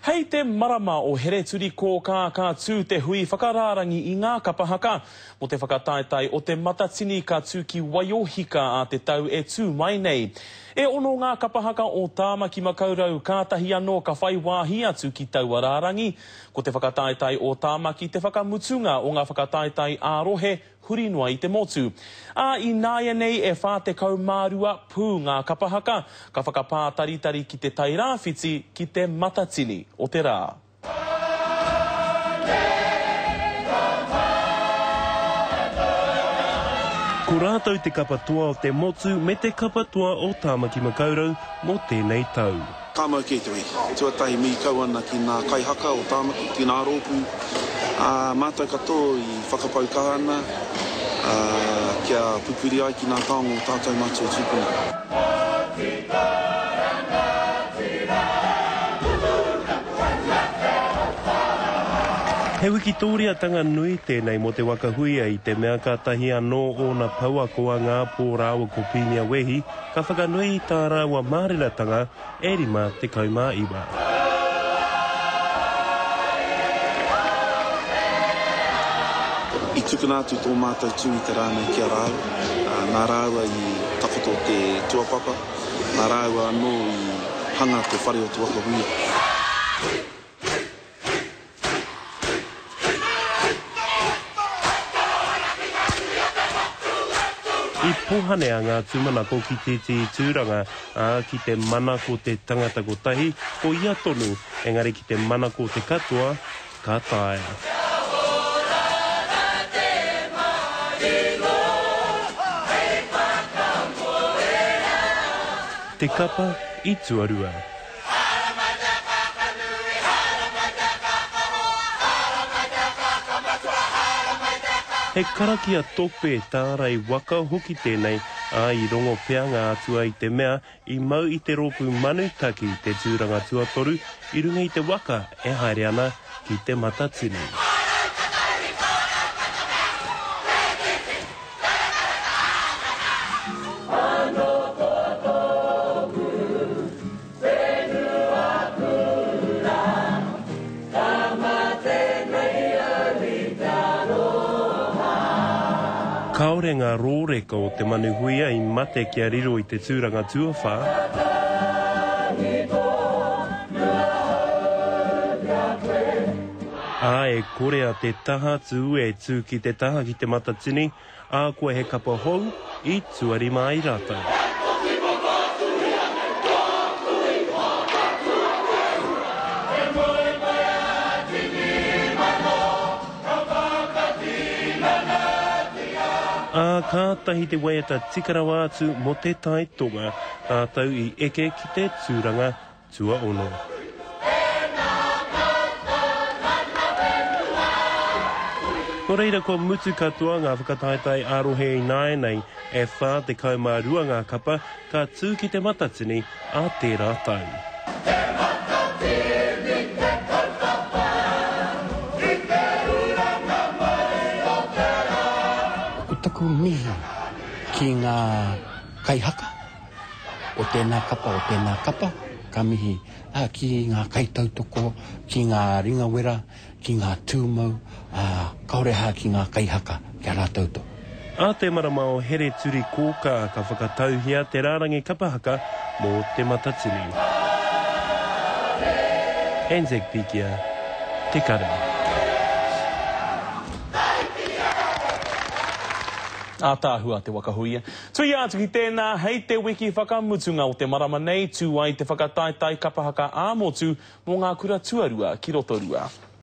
Hei te marama o Hereturikōkā ka tū te hui whakarārangi i ngā kapa haka mō te whakataetae o Te Matatini ka tū ki Waiohika ā te tau e tū mai nei. E ono ngā kapa haka o Tāmaki Makaurau kātahi anō ka whai wāhi atu ki taua rārangi. Ko te whakataetae o Tāmaki te whakamutunga o ngā whakataetae ā-rohe huri noa i te motu. Ā, ināianei e 42 pū ngā kapa haka ka whakapātaritari ki te Tairāwhiti ki te Matatini o te rā. Ko rātou te kapa toa o te motu me te kapa toa o Tāmaki Makaurau mō tēnei tau. Ka mau kē te wehi. Tuatahi mihi kau ana ki ngā kaihaka o Tāmaki, ki ngā rōpū, ā, mātou katoa i whakapau kaha ana, ā, kia pupuri ai ki ngā taonga o tātou mātua tūpuna. He wikitōriatanga nui tēnei mō Te Waka Huia i te mea kātahi anō ōna pouako a Ngāpō rāua ko Pīnia Wehi Ka whakanui i tā rāua mārenatanga e 59. I tukuna atu tō mātou tū i te rā nei ki a rāua, ā, nā rāua i takoto te tuapapa, nā rāua anō i hanga te whare o Te Waka Huia. I pohanea ngā tūmanako ki tētehi tūranga, ā, ki te manako te tangata kotahi, ko ia tonu, engari ki te manako te katoa, ka taea. Te kapa i tuarua. Haramai te kākanui, haramai te kākaro, haramai te kākamatua, haramai te kākaro. He karakia tope tārai waka hoki tēnei, ā, i rongo pea ngā atua i te mea i mau i te rōpū manu taki te tūranga tuatoru i runga i te waka e haere ana ki Te Matatini. Whenua kura, ka mate nei au i te aroha. Kāore ngā rōreka o Te Manu Huia i mate kia riro i te tūranga tuawhā. Ā, e kore a Te Tahatū e tū ki te taha ki Te Matatini, Ā, kua he kapa hou i tuari mai rātou. Ā, kātahi te waiata tika rawa atu mō te Tai Tonga, rātou i eke ki te tūranga Tuaono. Nō reira kua mutu katoa ngā whakataetae ā-rohe ināianei, e 42 ngā kapa ka tū ki Te Matatini ā tērā tau. Te Matatini te kaupapa i te huranga mai o te rā. Ko taku mihi ki ngā kaihaka o tēnā kapa, o tēnā kapa, ka mihi ki ngā kaitautoko, ki ngā ringawera, ki ngā tūmau, ā, kāore hā ki ngā kaihaka, ki a rātou tonu. Ā te marama o Here-turi-kōkā ka whakatauhia te rārangi kapa haka mō Te Matatini. Anzac Pikia, Te Kare. Ātaahua te waka huia. Tuia atu ki tēnā, hei te wiki whakamutunga o te marama nei, tū ai te whakataetae kapa haka ā-motu mō ngā kura tuarua ki Rotorua.